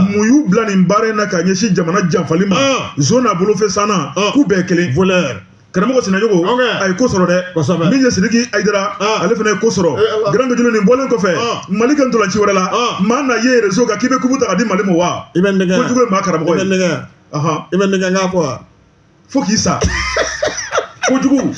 Mun y'u bila nin baara in na ka ɲɛsin jamana janfali ma? Zon n'a bolofɛn sanna, k'u bɛɛ kelen. Voleur. Karamɔgɔ Sinayogo a ye ko sɔrɔ dɛ. Min ye Sidiki Ayidara, ale fana ye ko sɔrɔ. Grand Guédiolo, nin bɔlen kɔfɛ, Mali ka ntolanci wɛrɛ la, maa na ye réseau kan k'i bɛ kupu ta ka di Mali ma wa? I bɛ n nɛgɛ. Kojugu ye maa karamɔgɔ ye. I bɛ n nɛgɛ. I bɛ n nɛgɛ n k'a fɔ wa? Fo k'i sa. Kojugu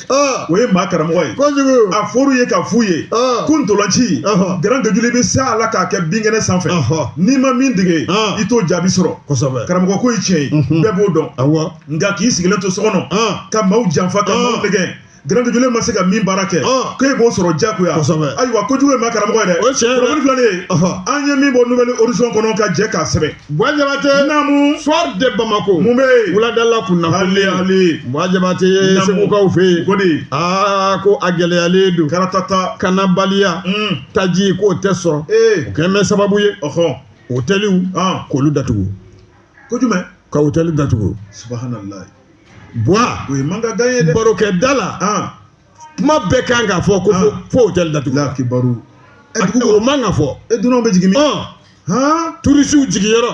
o ye maa karamɔgɔ ye. Kojugu. A fɔr'u ye ka f'u ye ko ntolanci, Grand Guédiolo, i bɛ se a la k'a kɛ binkɛnɛ sanfɛ, n'i ma min dege, i t'o jaabi sɔrɔ. Karamɔgɔ ko ye tiɲɛ ye, bɛɛ b'o dɔn. Nka k'i sigilen to so kɔnɔ ka maaw janfa, ka maaw nɛgɛn, Grand Guédiolo ma se ka min baara kɛ, k'e b'o sɔrɔ diyagoya. Ayiwa, kojugu ye maa karamɔgɔ ye dɛ. O ye tiɲɛ ye dɛ. Kunnafoni filanan ye, an ye min bɔ Nouvel Horizon kɔnɔ ka jɛ k'a sɛbɛn. Buwa Jabate. Naamu. Soir de Bamako. Mun bɛ yen? Wuladala kunnafoni. Hali hali. Buwa Jabate ye Segukaw fɛ yen. Ko di? Aa, ko a gɛlɛyalen don. Karatata. Kanabaliya. Taji k'o tɛ sɔrɔ. O kɛlen bɛ sababu ye. Hôteliw k'olu datugu. Ko jumɛn? Ka hôtel datugu. Subahanallahi. Buwa. O ye mankan gan ye dɛ. Barokɛda la. Kuma bɛɛ kan ka fɔ ko fo hôtel datugu. La kibaru. O man ka fɔ. E dunanw bɛ jigin min? Turisiw jigiyɔrɔ,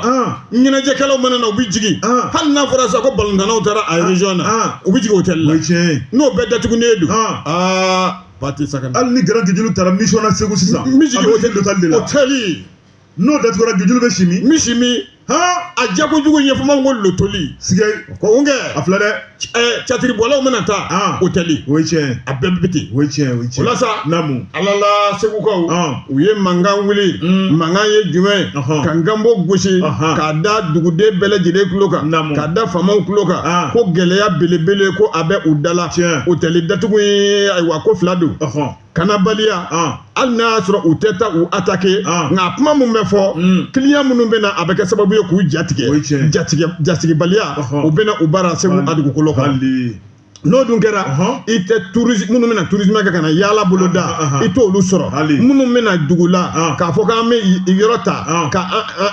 ɲɛnajɛkɛlaw mana na, u bɛ jigin. Hali n'a fɔra sisan ko balontannaw taara a région na, u bɛ jigin hôtel la. O ye tiɲɛ ye. N'o bɛɛ datugunen don. Aa, pati sakana. Hali ni Grand Guédiolo taara mission na Segu sisan. N bɛ jigin hôtel de la. Hôtel. N'o datugura, Guédiolo bɛ si min? N bɛ si min? A jakojugu ɲɛfɔmaw ko lotoli. Sigɛ. Ko n kɛ. A filɛ dɛ. Catiribɔlaw mana taa hôtel. O ye tiɲɛ ye. A bɛɛ bɛ ten. O ye tiɲɛ ye, o ye tiɲɛ ye. O la sa. Naamu. Ala la Segukaw. U ye mankan wuli. Mankan ye jumɛn ye? Ka nkanbo gosi. K'a da duguden bɛɛ lajɛlen tulo kan. Naamu. K'a da faamaw tulo kan. Ko gɛlɛya belebele ko a bɛ u da la. Tiɲɛ. Hôtel datugu ye, ayiwa, ko fila don. Kanabaliya, hali n'a y'a sɔrɔ u tɛ taa u attaquer, nka kuma min bɛ fɔ, client minnu bɛ na, a bɛ kɛ sababu ye k'u jatigɛ. Jatigibaliya o bɛ na u bara Segu a dugukolo kan. N'o dun kɛra, i tɛ tourisme, minnu bɛna tourisme kɛ ka na yaala boloda, i t'olu sɔrɔ. Minnu bɛna dugu la k'a fɔ k'an bɛ yɔrɔ ta ka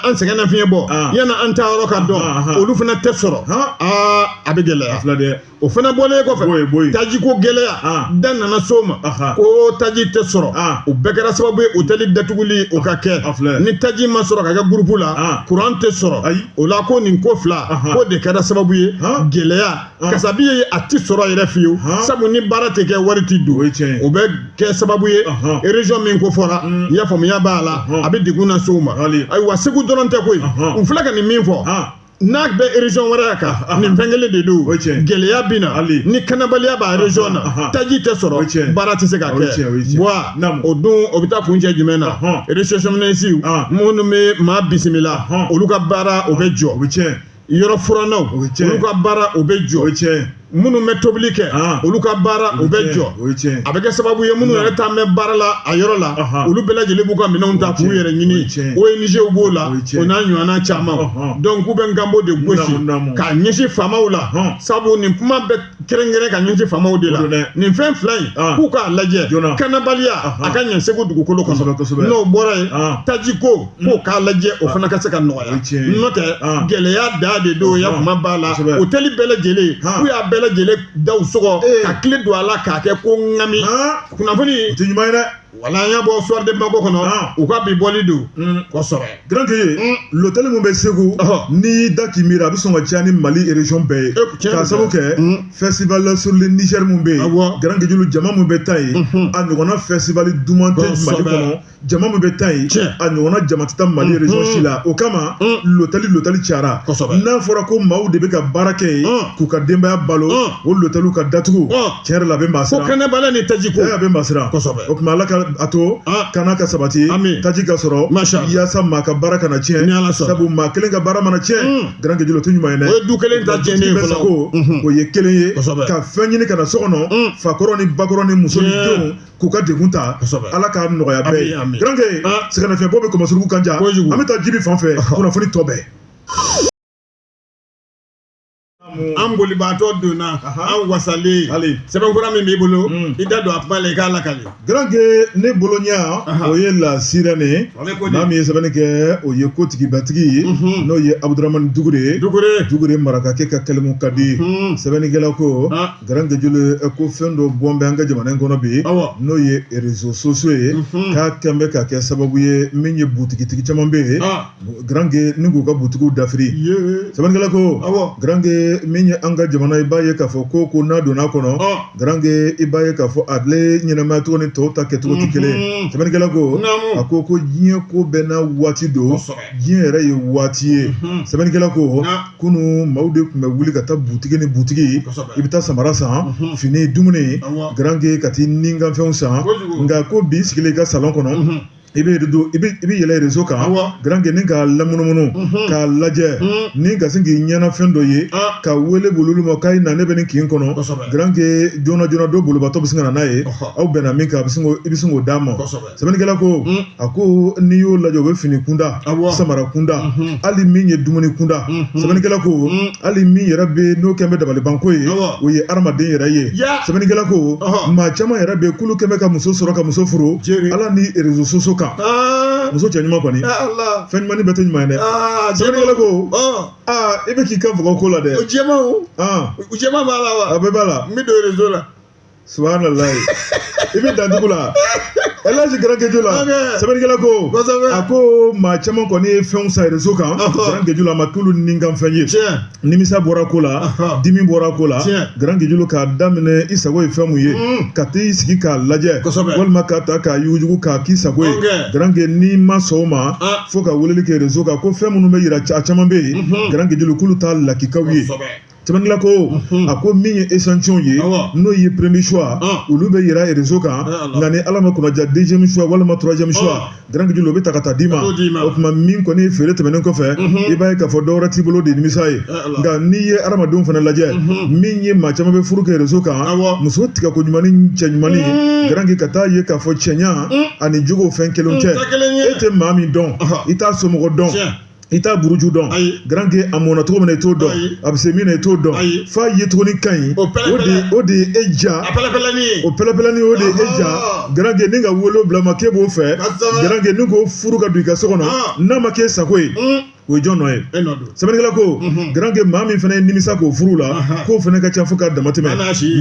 an sɛgɛn nafiɲɛ bɔ yanni an taa yɔrɔ ka dɔn, olu fana tɛ sɔrɔ. Aa, a bɛ gɛlɛya. O fana bɔlen kɔfɛ, tajiko gɛlɛya da nana s'o ma ko taji tɛ sɔrɔ. O bɛɛ kɛra sababu ye hôtel datuguli o ka kɛ. Ni taji ma sɔrɔ ka kɛ groupe la, courant tɛ sɔrɔ. O la ko nin ko fila ko de kɛra sababu ye gɛlɛya kasabi ye, a tɛ sɔrɔ yɛrɛ fiyewu, sabu ni baara tɛ kɛ, wari tɛ don. O bɛ kɛ sababu ye région min ko fɔra, i y'a faamuya b'a la, a bɛ degun lase u ma. Ayiwa, Segu dɔrɔn tɛ koyi, u filɛ ka nin min fɔ, n'a bɛ région wɛrɛ kan, nin fɛn kelen de don. Gɛlɛya bɛ na ni kanabaliya b'a région na, taji tɛ sɔrɔ, baara tɛ se ka kɛ. Buwa, o dun o bɛ taa kuncɛ jumɛn na? Réceptionniste minnu bɛ maa bisimila, olu ka baara o bɛ jɔ. Yɔrɔ furannaw, olu ka baara o bɛ jɔ. Minnu bɛ tobili kɛ, olu ka baara o bɛ jɔ. A bɛ kɛ sababu ye minnu yɛrɛ t'an bɛ baara la a yɔrɔ la, olu bɛɛ lajɛlen b'u ka minɛnw ta k'u yɛrɛ ɲini. ONG b'o la, o n'a ɲɔgɔnna caman. Donc k'u bɛ nkanbo de gosi k'a ɲɛsin faamaw la, sabu nin kuma bɛ kɛrɛnkɛrɛn ka ɲɛsin faamaw de la. Nin fɛn fila in, k'u k'a lajɛ, kanabaliya a ka ɲɛ Segu dugukolo kɔnɔ. N'o bɔra yen, tajiko k'o k'a lajɛ, o fana ka se ka nɔgɔya. N'o tɛ, gɛlɛya da de don. Ya kuma b'a la, hôtel bɛɛ lajɛlen, k'u y'a bɛɛ lajɛlen daw sɔgɔ ka tile don a la k'a kɛ ko ŋami. Kunnafoni o tɛ ɲuman ye dɛ. Wala an y'a bɔ Soir de Bamako kɔnɔ, u ka bi bɔli don kosɛbɛ. Grand Gueye, l'hôtel min bɛ Segu, n'i y'i da k'i miiri, a bɛ sɔn ka caya ni Mali région bɛɛ ye, k'a sababu kɛ festival sur le Niger mun bɛ yen. Grand Gueye, jama mun bɛ taa yen, a ɲɔgɔnna festival duman tɛ Mali kɔnɔ. Jama min bɛ taa yen, a ɲɔgɔnna jama tɛ taa Mali région si la. O kama l'hôtel cayara. N'a fɔra ko maaw de bɛ ka baara kɛ yen k'u ka denbaya balo, o l'hôtel ka datugu, tiɲɛ yɛrɛ la, a bɛ maa siran. Ko kɛnɛbaliya ni taji ko. A bɛ maa siran. O tuma Ala ka a to kana ka sabati, taji ka sɔrɔ, yaasa maa ka baara kana tiɲɛ, sabu maa kelen ka baara mana tiɲɛ, Grand Gueye, o tɛ ɲuman ye dɛ. O ye du kelen ta tiɲɛnen ye fɔlɔ. O ye kelen ye ka fɛn ɲini ka na so kɔnɔ, fakɔrɔ ni bakɔrɔ ni muso ni denw k'u ka degun ta. Ala k'a nɔgɔya bɛɛ ye. Grand Gueye, sɛgɛnnafiɲɛbɔ bɛ kɔmɔsuruku kan ja, an bɛ taa Jibi fan fɛ, kunnafoni tɔ bɛɛ. An bolibaatɔ donna an wasalen. Sɛbɛnfura min b'i bolo, i da don a kuma la, i k'a lakali. Garanke, ne bolo ɲɛ, o ye La Sirène ye. Maa min ye sɛbɛnni kɛ, o ye kotigibatigi ye, n'o ye Abuduramani Dugure ye. Dugure marakakɛ ka kɛlɛmu ka di. Sɛbɛnnikɛla ko, Garanke Jolo, ko fɛn dɔ bɔn bɛ an ka jamana in kɔnɔ bi, n'o ye réseaux sociaux ye, k'a kɛn bɛ ka kɛ sababu ye min ye butigitigi caman bɛ yen, Garanke, ni k'u ka butigiw dafiri. Sɛbɛnnikɛla ko, Garanke, min ye an ka jamana, i b'a ye k'a fɔ ko n'a donna a kɔnɔ, Garanke, i b'a ye k'a fɔ ale ɲɛnamaya cogo ni tɔw ta kɛcogo tɛ kelen ye. Sɛbɛnnikɛla ko, a ko diɲɛ ko bɛɛ n'a waati don, diɲɛ yɛrɛ ye waati ye. Sɛbɛnnikɛla ko, kunun maaw de tun bɛ wuli ka taa butigi ni butigi, i bɛ taa samara san, fini, dumuni, Garanke, ka t'i nikanfɛnw san. Nka ko bi sigilen i ka salon kɔnɔ, i bɛ i bɛ yɛlɛ réseau kan, Garanke, ni k'a lamunumunu k'a lajɛ, ni ka sin k'i ɲɛna fɛn dɔ ye, ka wele bolo ma k'a ye na, ne bɛ nin kin kɔnɔ. Garanke, joona joona dɔ bolibatɔ bɛ sin ka na n'a ye, aw bɛnna min kan, i bɛ sin k'o d'a ma. Sɛbɛnnikɛla ko, a ko n'i y'o lajɛ, o bɛ fini kunda, samara kunda, hali min ye dumuni kunda. Sɛbɛnnikɛla ko, hali min yɛrɛ bɛ n'o kɛn bɛ dabalibanko ye, o ye hadamaden yɛrɛ ye. Sɛbɛnnikɛla ko, maa caman yɛrɛ bɛ k'olu kɛn bɛ ka muso sɔrɔ, ka muso furu, ala ni réseaux sociaux kan. Muso cɛ ɲuman kɔni, fɛn ɲuman bɛɛ tɛ ɲuman ye dɛ. Sɛbɛnnikɛla ko, aa, i bɛ k'i kan faga ko la dɛ. O jɛman, o jɛman b'a la wa? A bɛɛ b'a la. N bɛ don réseau la. Subahanallahi, i bɛ dan dugu la, Elhaji Garanke Jula. Sɛbɛnnikɛla ko, a ko maa caman kɔni ye fɛnw san réseau kan, Garanke Jula, a ma k'olu nikanfɛn ye. Nimisa bɔra ko la, dimi bɔra ko la. Garanke Jula, k'a daminɛ i sago ye fɛn mun ye, ka t'i sigi k'a lajɛ, walima k'a ta k'a yuguyugu k'a k'i sago ye, Garanke, n'i ma sɔn o ma, fo ka weleli kɛ réseau kan, ko fɛn minnu bɛ yira, a caman bɛ yen, Garanke Jula, k'olu t'a lakikaw ye. Sɛbɛnnikɛla ko, a ko min ye échantillon ye, n'o ye premier choix, olu bɛ yira réseau kan. Nka ni ala ma kunnaja, deuxième choix walima troisième choix, Garanke Jula, o bɛ ta ka taa d'i ma. O tuma, min kɔni ye feere tɛmɛnen kɔfɛ, i b'a ye k'a fɔ dɔwɛrɛ t'i bolo de ye nimisa ye. Nka n'i ye hadamadenw fana lajɛ, min ye maa caman bɛ furu kɛ réseau kan, muso tigɛko ɲuman ni cɛ ɲuman ni, Garanke, ka taa ye k'a fɔ cɛɲa ani jogo fɛn kelen tɛ. E tɛ maa min dɔn, i t'a somɔgɔ dɔn, i t'a buruju dɔn. Garanke, a mɔna cogo min na, i t'o dɔn, a bɛ se min na, i t'o dɔn. F'a ye tuguni ka ɲi, o de ye e ja, o pɛlɛpɛlɛni, o de ye e ja. Garanke, ni ka wolo bila ma k'e b'o fɛ, Garanke, ni k'o furu ka don i ka so kɔnɔ, n'a ma k'e sago ye, o ye jɔn nɔ ye? Sɛbɛnnikɛla ko, Garanke, maa min fana ye nimisa k'o furu la, k'o fana ka ca fo k'a damatɛmɛ.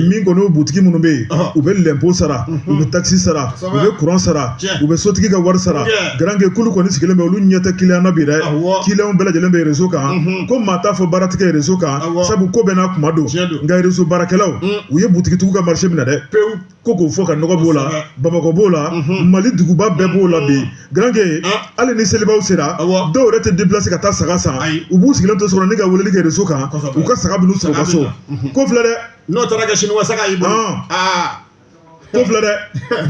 Min kɔni o butigi minnu bɛ yen, u bɛ lɛnpo sara, u bɛ takisi sara, u bɛ kuran sara, u bɛ sotigi ka wari sara. Garanke, k'olu kɔni sigilen bɛ, olu ɲɛ tɛ kiliyan na bi dɛ. Kiliyanw bɛɛ lajɛlen bɛ réseau kan. Ko maa t'a fɔ baara tɛ kɛ réseau kan, sabu ko bɛɛ n'a kuma don. Nka réseau baarakɛlaw, u ye butigitigiw ka marché minɛ dɛ. Pewu, ko k'o fɔ ka nɔgɔ b'o la, Bamakɔ b'o la, Mali duguba bɛɛ b'o la bi. Garanke, hali ni selibaw sera, dɔw yɛrɛ tɛ déplacer ka taa saga san, u b'u sigilen to so kɔnɔ ni ka weleli kɛ réseau kan, u ka saga bɛ n'u sɔrɔ u ka so. Ko filɛ dɛ. N'o taara kɛ siniwa saga y'i bolo. Ko filɛ dɛ,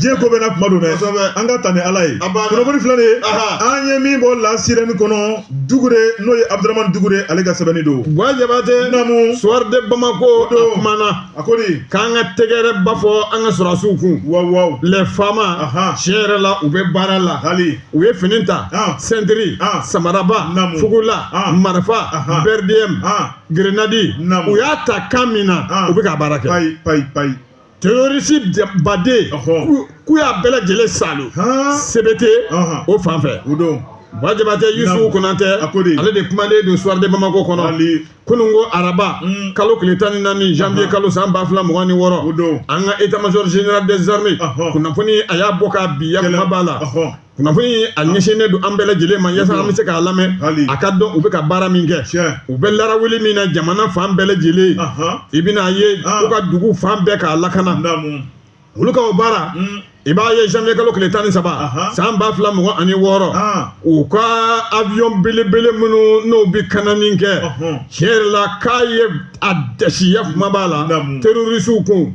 diɲɛ ko bɛɛ n'a kuma don dɛ. An ka ta ni ala ye. Kunnafoni filɛ nin ye, an ye min bɔ La Sirène kɔnɔ, Dugure, n'o ye Abudramani Dugure, ale ka sɛbɛnni don. Buwa Jabatɛ. Naamu. Soir de Bamako, a kumana. A ko di? K'an ka tɛgɛrɛ ba fɔ an ka sɔrɔdasiw kun. Waw waw. Les FAMa, tiɲɛ yɛrɛ la, u bɛ baara la. Hali. U ye fini ta, sɛntiri, samaraba, fugula, marifa, BRDM, grenade, u y'a ta kan min na, u bɛ ka baara kɛ. Payi payi payi. Terroriste baden, k'u y'a bɛɛ lajɛlen salo Sébété o fan fɛ. O don. Buwa Jabatɛ, Yusufu Konatɛ, ale de kumalen don Soir de Bamako kɔnɔ kunun ko araba, kalo tile 14, janvier kalo, san 2026. An ka état major général des armées, kunnafoni a y'a bɔ k'a bi, ya kuma b'a la. Kunnafoni a ɲɛsinnen don an bɛɛ lajɛlen ma, yaasa an bɛ se k'a lamɛn, a ka dɔn u bɛ ka baara min kɛ, u bɛ larawuli min na jamana fan bɛɛ lajɛlen. I bɛna ye u ka dugu fan bɛɛ k'a lakana, olu ka o baara. I b'a ye janvier kalo tile 13, san 2026, u ka avion belebele minnu n'o bɛ kanani kɛ, tiɲɛ yɛrɛ la, k'a ye a dasiya, kuma b'a la, terroristew kun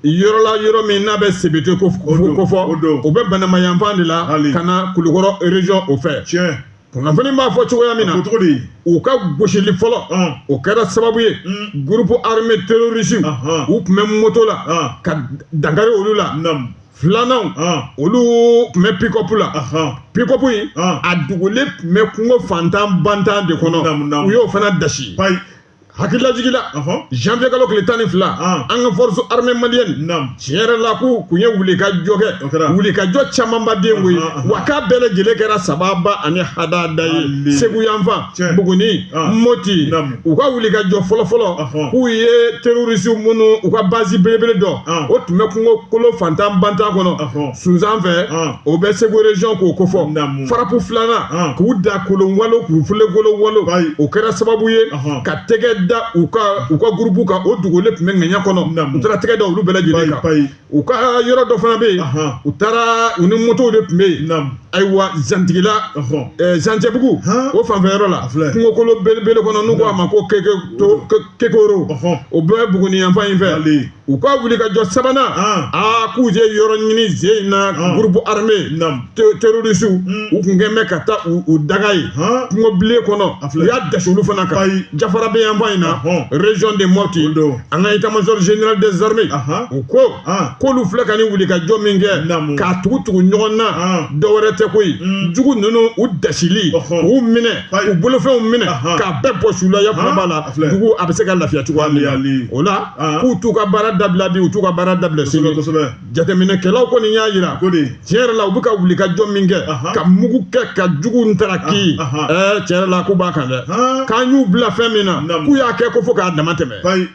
yɔrɔ la, yɔrɔ min n'a bɛ Sébété ko fɔ, o bɛ Banamba yanfan de la ka na Kulukɔrɔ région o fɛ. Kunnafoni b'a fɔ cogoya min na, u ka gosili fɔlɔ, o kɛra sababu ye groupe armé terroriste, u tun bɛ moto la, ka dankari olu la. Filanan, olu tun bɛ pick-up la. Pick-up in, a dogolen tun bɛ kungo fantan bantan de kɔnɔ, u y'o fana dasi. Hakililajigi la, janvier kalo tile 12, an ka force armée malienne tiɲɛ yɛrɛ la k'u kun ye wulikajɔ kɛ, wulikajɔ camanba den koyi, wa k'a bɛɛ lajɛlen kɛra sababa ani hadada ye. Segu yanfan, Buguni, Moti, u ka wulikajɔ fɔlɔfɔlɔ k'u ye terroriste minnu u ka base belebele dɔ, o tun bɛ kungo kolo fantan bantan kɔnɔ Sunzan fɛ, o bɛ Segu région k'o kofɔ. Frappe filanan, k'u da kolon walo, k'u filenkolon walo, o kɛra sababu ye ka tɛgɛ da u ka groupe kan, o dogolen tun bɛ ŋɛɲɛ kɔnɔ. U taara tɛgɛ da olu bɛɛ lajɛlen kan. U ka yɔrɔ dɔ fana bɛ yen, u taara u ni motow de tun bɛ yen. Ayiwa, Zantigila, Zancɛbugu, o fanfɛ yɔrɔ la, kungokolo belebele kɔnɔ, n'u ko a ma ko Kekoro, o bɛ Buguni yanfan in fɛ. U ka wulikajɔ sabanan, aa, k'u ye yɔrɔ ɲini ze in na, groupe armé terroriste u kun kɛn bɛ ka taa u daga yen kungo bilen kɔnɔ, u y'a dasi olu fana kan Jafarabe yanfan in na, région de Mopti. An ka état-major général des armées, u ko k'olu filɛ ka nin wulikajɔ min kɛ k'a tugu tugu ɲɔgɔn na, dɔ wɛrɛ tɛ koyi, jugu ninnu u dasili, k'u minɛ, k'u bolofɛnw minɛ, k'a bɛɛ bɔsi u la. Ya fana b'a la, dugu a bɛ se ka lafiya cogoya min na. O la, k'u t'u ka baara dabila bi, u t'u ka baara dabila sini. Jateminɛkɛlaw kɔni y'a jira tiɲɛ yɛrɛ la, u bɛ ka wulikajɔ min kɛ, ka mugu kɛ ka jugu ntaraki, ɛɛ, tiɲɛ yɛrɛ la, k'u b'a kan dɛ, k'an y'u bila fɛn min na, k'u y'a kɛ ko fo k'a dama tɛmɛ.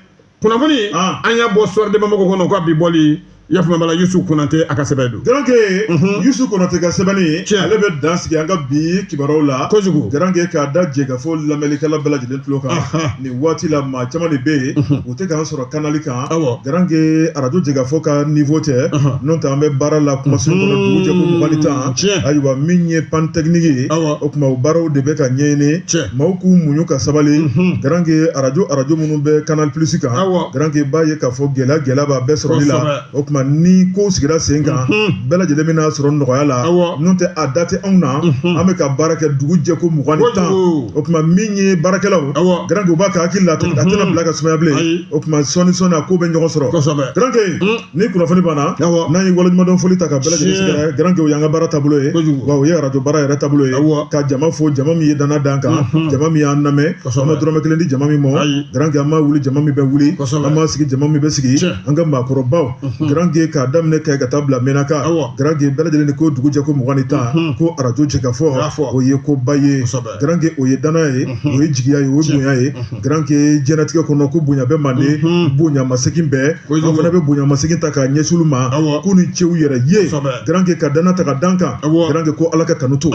Kunnafoni an y'a bɔ Soir de Bamako kɔnɔ, ka bi bɔli yafama bala, Yusu Konate a ka sɛbɛn don. Garanke, Yusu Konate ka sɛbɛnni, ale bɛ dan sigi an ka bi kibaruyaw la. Kojugu. Garanke, k'a da jɛkafɔ lamɛnnikɛla bɛɛ lajɛlen tulo kan nin waati la, maa caman de bɛ yen, u tɛ k'an sɔrɔ canal kan. Garanke, arajo jɛkafɔ ka niveau tɛ, n'o tɛ an bɛ baara la kumaso kɔnɔ dugu jɛ ko 20 ni 10. Ayiwa, min ye panne technique ye, o tuma o baaraw de bɛ ka ɲɛɲini. Maaw k'u muɲu ka sabali. Garanke, arajo minnu bɛ Canal Plus kan, Garanke, b'a ye k'a fɔ gɛlɛya gɛlɛya b'a bɛɛ sɔrɔli la. O tuma ni ko sigira sen kan, bɛɛ lajɛlen bɛna sɔrɔ nɔgɔya la. N'o tɛ, a da tɛ anw na, an bɛ ka baara kɛ dugu jɛ ko 20 ni 10. O tuma min ye baarakɛlaw, Garanke, u b'a ka hakili la, a tɛna bila ka sumaya bilen. O tuma sɔɔni sɔɔni a ko bɛ ɲɔgɔn sɔrɔ. Garanke, ni kunnafoni banna, n'an ye waleɲumandɔn foli ta ka bɛɛ lajɛlen sɛgɛrɛ, Garanke, o y'an ka baara taabolo ye, wa o ye arajo baara yɛrɛ taabolo ye, ka jama fo, jama min ye danna d'an kan, jama min y'an lamɛn. An ma dɔrɔmɛ kelen di jama min ma. Garanke, an ma wuli jama min bɛ wuli, an ma sigi jama min bɛ sigi. An ka maakɔrɔbaw, Garanke, k'a daminɛ Kayi ka taa bila Menaka, Garanke, bɛɛ lajɛlen de ko dugu jɛ ko 20 ni 10, ko arajo jɛkafɔ, o ye koba ye. Garanke, o ye danaya ye, o ye jigiya ye, o ye bonya ye. Garanke, diɲɛlatigɛ kɔnɔ, ko bonya bɛ manden, bonya masegin bɛɛ, an fana bɛ bonya masegin ta k'a ɲɛsin olu ma, k'u ni ce u yɛrɛ ye. Garanke, ka danna ta ka d'an kan. Garanke, ko Ala ka kanu to.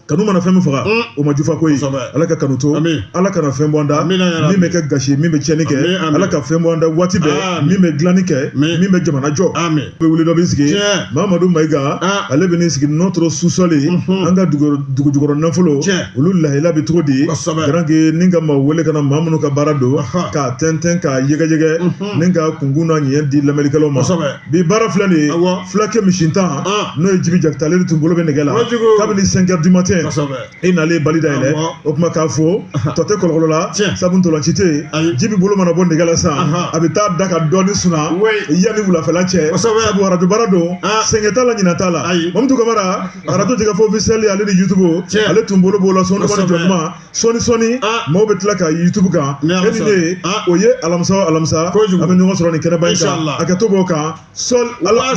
Kanu mana fɛn min faga, o ma jufa koyi. Ala ka kanu to, Ala kana fɛn bɔ an da min bɛ kɛ gasi ye, min bɛ tiɲɛni kɛ. Ala ka fɛn bɔ an da waati bɛɛ min bɛ dilanni kɛ, min bɛ jamana jɔ. Bɛ wuli dɔ bɛ sigi, Mamadu Mayiga, ale bɛ n'i sigi notre sous-sol, an ka dugu jukɔrɔ nafolo, olu lahila bɛ cogo di? Garanke, ni ka maa wele ka na, maa minnu ka baara don k'a tɛntɛn, k'a yɛgɛyɛgɛ, ni ka kunkun n'a ɲɛ di lamɛnnikɛlaw ma. Bi baara filɛ nin ye, fulakɛ misintan, n'o ye Jibi Jakite, ale de tun bolo bɛ nɛgɛ la kabini 5 heures du matin. E nalen bali dayɛlɛ, o tuma k'a fɔ tɔ tɛ kɔlɔkɔlɔ la, sabu ntolanci tɛ yen. Jibi bolo mana bɔ nɛgɛ la sisan, a bɛ taa da ka dɔɔni suna yanni wulafɛla cɛ, sabu arajo baara don, sɛgɛn t'a la, ɲinɛ t'a la. Mamutu Kamara, arajo jɛkafɔ officiel, ale ni YouTube, ale tun bolo b'o la sɔɔni jɔ sɔɔni sɔɔni. Maaw bɛ tila ka YouTube kan, e ni ne, o ye alamisa o alamisa, an bɛ ɲɔgɔn sɔrɔ nin kɛnɛba in kan. Hakɛto b'o kan. Sɔli ala.